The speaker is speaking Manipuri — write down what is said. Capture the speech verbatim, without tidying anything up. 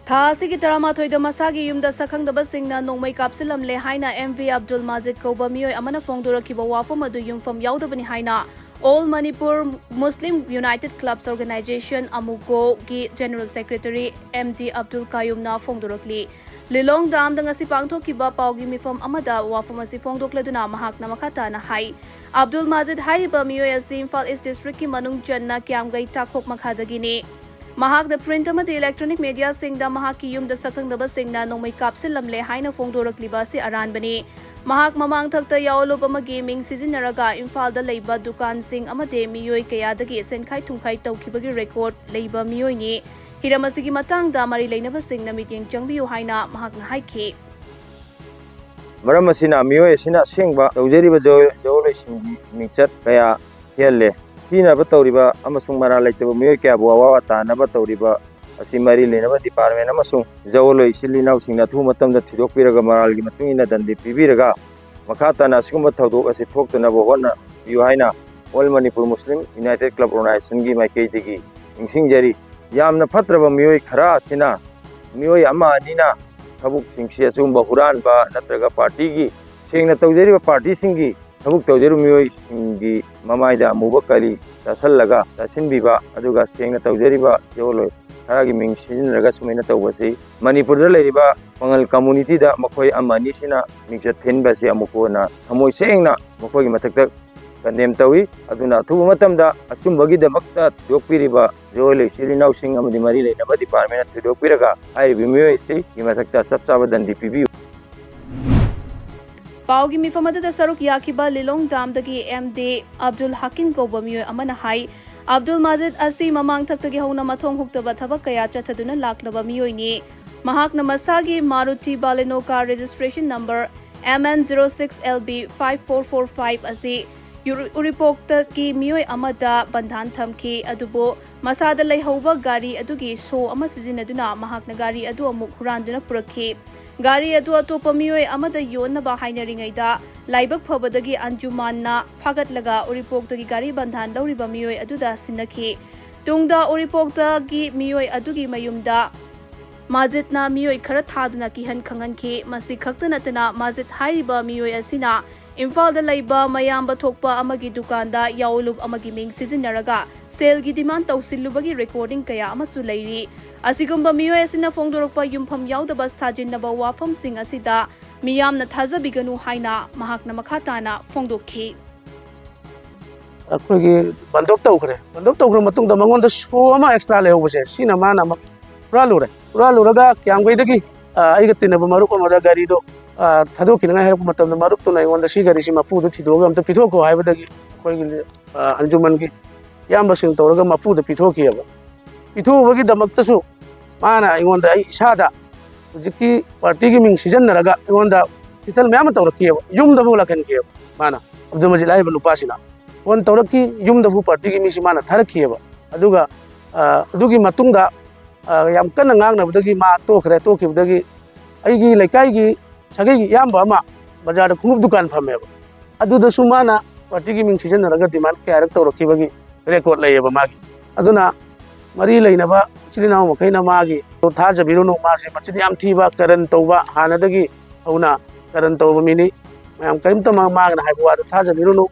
ꯊꯥ ꯑꯁꯤꯒꯤ ꯇꯔꯥꯃꯥꯊꯣꯏꯗ ꯃꯁꯥꯒꯤ ꯌꯨꯝꯗ ꯁꯛꯈꯪꯗꯕꯁꯤꯡꯅ ꯅꯣꯡꯃꯩ ꯀꯥꯞꯁꯤꯜꯂꯝꯂꯦ ꯍꯥꯏꯅ ꯑꯦꯝ ꯚꯤ ꯑꯕꯗꯨꯜ ꯃꯥꯖꯤꯗ ꯀꯧꯕ ꯃꯤꯑꯣꯏ ꯑꯃꯅ ꯐꯣꯡꯗꯣꯔꯛꯈꯤꯕ ꯋꯥꯐꯝ ꯑꯗꯨ ꯌꯨꯝꯐꯝ ꯌꯥꯎꯗꯕꯅꯤ ꯍꯥꯏꯅ All Manipur Muslim United Clubs Organization, ꯑꯃꯨꯀꯣꯒꯤ General Secretary ꯑꯦꯝ ꯗꯤ ꯑꯕꯗꯨꯜ ꯀꯌꯨꯝꯅ ꯐꯣꯡꯗꯣꯔꯛꯂꯤ꯫ ꯂꯤꯂꯣꯡ ꯗꯥꯝꯗ ꯉꯁꯤ ꯄꯥꯡꯊꯣꯛꯈꯤꯕ ꯄꯥꯎꯒꯤ ꯃꯤꯐꯝ ꯑꯃꯗ ꯋꯥꯐꯝ ꯑꯁꯤ ꯐꯣꯡꯗꯣꯛꯂꯗꯨꯅ ꯃꯍꯥꯛꯅ ꯃꯈꯥ ꯇꯥꯅ ꯍꯥꯏ, ꯑꯕꯗꯨꯜ ꯃꯥꯖꯤꯗ ꯍꯥꯏꯔꯤꯕ ꯃꯤꯑꯣꯏ ꯑꯁꯤ ꯏꯝꯐꯥꯜ ꯏꯁ ꯗꯤꯁꯇ꯭ꯔꯤꯛꯀꯤ ꯃꯅꯨꯡ ꯆꯟꯅ ꯀ꯭ꯌꯥꯝꯒꯩ ꯇꯥꯈꯣꯛ ꯃꯈꯥꯗꯒꯤꯅꯤ꯫ ꯃꯍꯥꯛꯅ ꯄ꯭ꯔꯤꯟꯠ ꯑꯃꯗꯤ ꯏꯂꯦꯛꯇ꯭ꯔꯣꯅꯤꯛ ꯃꯤꯗꯤꯌꯥꯁꯤꯡꯗ ꯃꯍꯥꯛꯀꯤ ꯌꯨꯝꯗ ꯁꯛꯈꯪꯗꯕꯁꯤꯡꯅ ꯅꯣꯡꯃꯩ ꯀꯥꯞꯁꯤꯜꯂꯝꯂꯦ ꯍꯥꯏꯅ ꯐꯣꯡꯗꯣꯔꯛꯂꯤꯕ ꯑꯁꯤ ꯑꯔꯥꯟꯕꯅꯤ꯫ ꯃꯍꯥꯛ ꯃꯃꯥꯡꯊꯛꯇ ꯌꯥꯑꯣꯂꯨꯞ ꯑꯃꯒꯤ ꯃꯤꯡ ꯁꯤꯖꯤꯟꯅꯔꯒ ꯏꯝꯐꯥꯜꯗ ꯂꯩꯕ ꯗꯨꯀꯥꯟꯁꯤꯡ ꯑꯃꯗꯤ ꯃꯤꯑꯣꯏ ꯀꯌꯥꯗꯒꯤ ꯁꯦꯟꯈꯥꯏ ꯊꯨꯝꯈꯥꯏ ꯇꯧꯈꯤꯕꯒꯤ ꯔꯦꯀꯣꯔꯗ ꯂꯩꯕ ꯃꯤꯑꯣꯏꯅꯤ꯫ ꯍꯤꯔꯝ ꯑꯁꯤꯒꯤ ꯃꯇꯥꯡꯗ ꯃꯔꯤ ꯂꯩꯅꯕꯁꯤꯡꯅ ꯃꯤꯠꯌꯦꯡ ꯆꯪꯕꯤꯌꯨ ꯍꯥꯏꯅ ꯃꯍꯥꯛꯅ ꯍꯥꯏꯈꯤ꯫ ꯃꯔꯝ ꯑꯁꯤꯅ ꯃꯤꯑꯣꯏ ꯑꯁꯤꯅ ꯑꯁꯦꯡꯕ ꯇꯧꯖꯔꯤꯕ ꯖꯒꯣꯏ-, ꯖꯒꯣꯏꯂꯣꯏꯁꯤꯡꯒꯤ ꯃꯤꯡꯆꯠ ꯀꯌꯥ ꯊꯤꯍꯜꯂꯦ꯫ ꯊꯤꯅꯕ ꯇꯧꯔꯤꯕ ꯑꯃꯁꯨꯡ ꯃꯔꯥꯜ ꯂꯩꯇꯕ ꯃꯤꯑꯣꯏ ꯀꯌꯥꯕꯨ ꯑꯋꯥ ꯇꯥꯅꯕ ꯇꯧꯔꯤꯕ ꯑꯁꯤ ꯃꯔꯤ ꯂꯩꯅꯕ ꯗꯤꯄꯥꯔꯠꯃꯦꯟ ꯑꯃꯁꯨꯡ ꯖꯒꯣꯏꯂꯣꯏ ꯏꯆꯤꯜ ꯏꯅꯥꯎꯁꯤꯡꯅ ꯑꯊꯨꯕ ꯃꯇꯝꯗ ꯊꯤꯗꯣꯛꯄꯤꯔꯒ ꯃꯔꯥꯜꯒꯤ ꯃꯇꯨꯡ ꯏꯟꯅ ꯗꯟꯗꯤ ꯄꯤꯕꯤꯔꯒ ꯃꯈꯥ ꯇꯥꯅ ꯑꯁꯤꯒꯨꯝꯕ ꯊꯧꯗꯣꯛ ꯑꯁꯤ ꯊꯣꯛꯇꯅꯕ ꯍꯣꯠꯅꯕꯤꯌꯨ ꯍꯥꯏꯅ All Manipur Muslim United Club Organizationꯒꯤ ꯃꯥꯏꯀꯩꯗꯒꯤ ꯅꯤꯡꯁꯤꯡꯖꯔꯤ꯫ ꯌꯥꯝꯅ ꯐꯠꯇ꯭ꯔꯕ ꯃꯤꯑꯣꯏ ꯈꯔ ꯑꯁꯤꯅ ꯃꯤꯑꯣꯏ ꯑꯃ ꯑꯅꯤꯅ ꯊꯕꯛꯁꯤꯡꯁꯤ ꯑꯁꯤꯒꯨꯝꯕ ꯍꯨꯔꯥꯟꯕ ꯅꯠꯇ꯭ꯔꯒ ꯄꯥꯔꯇꯤꯒꯤ ꯁꯦꯡꯅ ꯇꯧꯖꯔꯤꯕ ꯄꯥꯔꯇꯤꯁꯤꯡꯒꯤ ꯊꯕꯛ ꯇꯧꯖꯔꯤꯕ ꯃꯤꯑꯣꯏꯁꯤꯡꯒꯤ ꯃꯃꯥꯏꯗ ꯑꯃꯨꯕ ꯀꯔꯤ ꯆꯥꯁꯤꯜꯂꯒ ꯆꯥꯁꯤꯟꯕꯤꯕ, ꯑꯗꯨꯒ ꯁꯦꯡꯅ ꯇꯧꯖꯔꯤꯕ ꯖꯒꯣꯏꯂꯣꯏ ꯈꯔꯒꯤ ꯃꯤꯡ ꯁꯤꯖꯤꯟꯅꯔꯒ ꯁꯨꯃꯥꯏꯅ ꯇꯧꯕꯁꯤ ꯃꯅꯤꯄꯨꯔꯗ ꯂꯩꯔꯤꯕ ꯄꯥꯉꯜ ꯀꯝꯃꯨꯅꯤꯇꯤꯗ ꯃꯈꯣꯏ ꯑꯃ ꯑꯅꯤꯁꯤꯅ ꯃꯤꯡꯆꯠ ꯊꯤꯍꯟꯕꯁꯤ ꯑꯃꯨꯛ ꯍꯟꯅ ꯊꯃꯣꯏ ꯁꯦꯡꯅ ꯃꯈꯣꯏꯒꯤ ꯃꯊꯛꯇ ꯀꯟꯗꯦꯝ ꯇꯧꯏ꯫ ꯑꯗꯨꯅ ꯑꯊꯨꯕ ꯃꯇꯝꯗ ꯑꯆꯨꯝꯕꯒꯤꯗꯃꯛꯇ ꯊꯤꯗꯣꯛꯄꯤꯔꯤꯕ ꯖꯒꯣꯏꯂꯣꯏ ꯏꯆꯤꯜ ꯏꯅꯥꯎꯁꯤꯡ ꯑꯃꯗꯤ ꯃꯔꯤ ꯂꯩꯅꯕ ꯗꯤꯄꯥꯔꯠꯃꯦꯟꯅ ꯊꯤꯗꯣꯛꯄꯤꯔꯒ ꯍꯥꯏꯔꯤꯕ ꯃꯤꯑꯣꯏ ꯑꯁꯤꯒꯤ ꯃꯊꯛꯇ ꯆꯞ ꯆꯥꯕ ꯗꯟꯗꯤ ꯄꯤꯕꯤꯌꯨ꯫ ꯄꯥꯎꯒꯤ ꯃꯤꯐꯝ ꯑꯗꯨꯗ ꯁꯔꯨꯛ ꯌꯥꯈꯤꯕ ꯂꯤꯂꯣꯡ ꯗꯥꯝꯗꯒꯤ ꯑꯦꯝ ꯗꯤ ꯑꯕꯗꯨꯜ ꯍꯀꯤꯝ ꯀꯧꯕ ꯃꯤꯑꯣꯏ ꯑꯃꯅ ꯍꯥꯏ, ꯑꯕꯗꯨꯜ ꯃꯥꯖꯤꯗ ꯑꯁꯤ ꯃꯃꯥꯡꯊꯛꯇꯒꯤ ꯍꯧꯅ ꯃꯊꯣꯡ ꯍꯨꯛꯇꯕ ꯊꯕꯛ ꯀꯌꯥ ꯆꯠꯊꯗꯨꯅ ꯂꯥꯛꯂꯕ ꯃꯤꯑꯣꯏꯅꯤ꯫ ꯃꯍꯥꯛꯅ ꯃꯁꯥꯒꯤ Maruti Baleno car registration number M N zero six L B five four four five ꯑꯁꯤ ꯌꯨꯔ-, ꯎꯔꯤꯄꯣꯛꯇꯒꯤ ꯃꯤꯑꯣꯏ ꯑꯃꯗ ꯕꯟꯙꯥꯟ ꯊꯝꯈꯤ, ꯑꯗꯨꯕꯨ ꯃꯁꯥꯗ ꯂꯩꯍꯧꯕ ꯒꯥꯔꯤ ꯑꯗꯨꯒꯤ ꯁꯣ ꯑꯃ ꯁꯤꯖꯤꯟꯅꯗꯨꯅ ꯃꯍꯥꯛꯅ ꯒꯥꯔꯤ ꯑꯗꯨ ꯑꯃꯨꯛ ꯍꯨꯔꯥꯟꯗꯨꯅ ꯄꯨꯔꯛꯈꯤ꯫ ꯒꯥꯔꯤ ꯑꯗꯨ ꯑꯇꯣꯞꯄ ꯃꯤꯑꯣꯏ ꯑꯃꯗ ꯌꯣꯟꯅꯕ ꯍꯥꯏꯅꯔꯤꯉꯩꯗ ꯂꯥꯏꯕꯛ ꯐꯕꯗꯒꯤ ꯑꯟꯖꯨꯃꯥꯟꯅ ꯐꯥꯒꯠꯂꯒ ꯎꯔꯤꯄꯣꯛꯇꯒꯤ ꯒꯥꯔꯤ ꯕꯟꯙꯥꯟ ꯂꯧꯔꯤꯕ ꯃꯤꯑꯣꯏ ꯑꯗꯨꯗ ꯁꯤꯟꯅꯈꯤ꯫ ꯇꯨꯡꯗ ꯎꯔꯤꯄꯣꯛꯇꯒꯤ ꯃꯤꯑꯣꯏ ꯑꯗꯨꯒꯤ ꯃꯌꯨꯝꯗ ꯃꯥꯖꯤꯠꯅ ꯃꯤꯑꯣꯏ ꯈꯔ ꯊꯥꯗꯨꯅ ꯀꯤꯍꯟ ꯈꯪꯍꯟꯈꯤ꯫ ꯃꯁꯤ ꯈꯛꯇ ꯅꯠꯇꯅ ꯃꯥꯖꯤꯠ ꯍꯥꯏꯔꯤꯕ ꯃꯤꯑꯣꯏ ꯑꯁꯤꯅ ꯏꯝꯐꯥꯜꯗ ꯂꯩꯕ ꯃꯌꯥꯝꯕ ꯊꯣꯛꯄ ꯑꯃꯒꯤ ꯗꯨꯀꯥꯟꯗ ꯌꯥꯑꯣꯂꯨꯞ ꯑꯃꯒꯤ ꯃꯤꯡ ꯁꯤꯖꯤꯟꯅꯔꯒ ꯁꯦꯜꯒꯤ ꯗꯤꯃꯥꯟ ꯇꯧꯁꯤꯜꯂꯨꯕꯒꯤ ꯔꯦꯀꯣꯔꯗꯤꯡ ꯀꯌꯥ ꯑꯃꯁꯨ ꯂꯩꯔꯤ꯫ ꯑꯁꯤꯒꯨꯝꯕ ꯃꯤꯑꯣꯏ ꯑꯁꯤꯅ ꯐꯣꯡꯗꯣꯔꯛꯄ ꯌꯨꯝꯐꯝ ꯌꯥꯎꯗꯕ ꯁꯥꯖꯤꯟꯅꯕ ꯋꯥꯐꯝꯁꯤꯡ ꯑꯁꯤꯗ ꯃꯤꯌꯥꯝꯅ ꯊꯥꯖꯕꯤꯒꯅꯨ ꯍꯥꯏꯅ ꯃꯍꯥꯛꯅ ꯃꯈꯥ ꯇꯥꯅ ꯐꯣꯡꯗꯣꯛꯈꯤ꯫ ꯑꯩꯈꯣꯏꯒꯤ ꯕꯟꯗꯣꯞ ꯇꯧꯈ꯭ꯔꯦ꯫ ꯕꯟꯗꯣꯞ ꯇꯧꯈ꯭ꯔ ꯃꯇꯨꯡꯗ ꯃꯉꯣꯟꯗ ꯁꯣ ꯑꯃ ꯑꯦꯛꯁꯇ꯭ꯔꯥ ꯂꯩꯍꯧꯕꯁꯦ, ꯁꯤꯅ ꯃꯥꯅ ꯑꯃꯨꯛ ꯍꯨꯔꯥꯜꯂꯨꯔꯦ꯫ ꯍꯨꯔꯥꯜꯂꯨꯔꯒ ꯀꯤꯌꯥꯝꯒꯩꯗꯒꯤ, ꯑ, ꯑꯩꯒ ꯇꯤꯟꯅꯕ ꯃꯔꯨꯞ ꯑꯃꯗ ꯒꯥꯔꯤꯗꯣ, ꯑ, ꯊꯥꯗꯣꯛꯈꯤꯅꯉꯥꯏ ꯍꯥꯏꯔꯛꯄ ꯃꯇꯝꯗ, ꯃꯔꯨꯞꯇꯨꯅ ꯑꯩꯉꯣꯟꯗ "ꯁꯤ ꯒꯥꯔꯤꯁꯤ ꯃꯄꯨꯗ ꯊꯤꯗꯣꯛꯑꯒ ꯑꯝꯇ ꯄꯤꯊꯣꯛꯈꯣ" ꯍꯥꯏꯕꯗꯒꯤ ꯑꯩꯈꯣꯏꯒꯤ, ꯑ, ꯑꯟꯖꯨꯃꯟꯒꯤ ꯏꯌꯥꯝꯕꯁꯤꯡ ꯇꯧꯔꯒ ꯃꯄꯨꯗ ꯄꯤꯊꯣꯛꯈꯤꯑꯕ꯫ ꯄꯤꯊꯣꯛꯎꯕꯒꯤꯗꯃꯛꯇꯁꯨ ꯃꯥꯅ ꯑꯩꯉꯣꯟꯗ, ꯑꯩ ꯏꯁꯥꯗ ꯍꯧꯖꯤꯛꯀꯤ ꯄꯥꯔꯇꯤꯒꯤ ꯃꯤꯡ ꯁꯤꯖꯤꯟꯅꯔꯒ ꯑꯩꯉꯣꯟꯗ ꯏꯊꯜ ꯃꯌꯥꯝ ꯑꯃ ꯇꯧꯔꯛꯈꯤꯑꯕ, ꯌꯨꯝꯗꯐꯥꯎ ꯂꯥꯛꯍꯟꯈꯤꯑꯕ꯫ ꯃꯥꯅ, ꯑꯕꯗꯨꯜ ꯃꯖꯤꯗ ꯍꯥꯏꯔꯤꯕ ꯅꯨꯄꯥꯁꯤꯅ ꯐꯣꯟ ꯇꯧꯔꯛꯈꯤ, ꯌꯨꯝꯗꯐꯥꯎ ꯄꯥꯔꯇꯤꯒꯤ ꯃꯤꯁꯤ ꯃꯥꯅ ꯊꯥꯔꯛꯈꯤꯑꯕ꯫ ꯑꯗꯨꯒ, ꯑ, ꯑꯗꯨꯒꯤ ꯃꯇꯨꯡꯗ, ꯑ, ꯌꯥꯝ ꯀꯟꯅ ꯉꯥꯡꯅꯕꯗꯒꯤ ꯃꯥ ꯇꯣꯛꯈ꯭ꯔꯦ꯫ ꯇꯣꯛꯈꯤꯕꯗꯒꯤ ꯑꯩꯒꯤ ꯂꯩꯀꯥꯏꯒꯤ ꯁꯥꯒꯩꯒꯤ ꯏꯌꯥꯝꯕ ꯑꯃ ꯕꯖꯥꯔꯗ ꯈꯣꯡꯎꯞ ꯗꯨꯀꯥꯟ ꯐꯝꯃꯦꯕ, ꯑꯗꯨꯗꯁꯨ ꯃꯥꯅ ꯄꯥꯔꯇꯤꯒꯤ ꯃꯤꯡ ꯁꯤꯖꯤꯟꯅꯔꯒ ꯗꯤꯃꯥꯟ ꯀꯌꯥꯔꯛ ꯇꯧꯔꯛꯈꯤꯕꯒꯤ ꯔꯦꯀꯣꯔꯗ ꯂꯩꯌꯦꯕ ꯃꯥꯒꯤ꯫ ꯑꯗꯨꯅ ꯃꯔꯤ ꯂꯩꯅꯕ ꯏꯆꯤꯜ ꯏꯅꯥꯎ ꯃꯈꯩꯅ ꯃꯥꯒꯤ ꯊꯥꯖꯕꯤꯔꯨꯅꯨ꯫ ꯃꯥꯁꯦ ꯃꯆꯤꯟ ꯌꯥꯝ ꯊꯤꯕ, ꯀꯔꯟ ꯇꯧꯕ, ꯍꯥꯟꯅꯗꯒꯤ ꯍꯧꯅ ꯀꯔꯟ ꯇꯧꯕ ꯃꯤꯅꯤ꯫ ꯃꯌꯥꯝ ꯀꯔꯤꯝꯇ ꯃꯥ-, ꯃꯥꯒꯅ ꯍꯥꯏꯕ ꯋꯥꯗ ꯊꯥꯖꯕꯤꯔꯨꯅꯨ꯫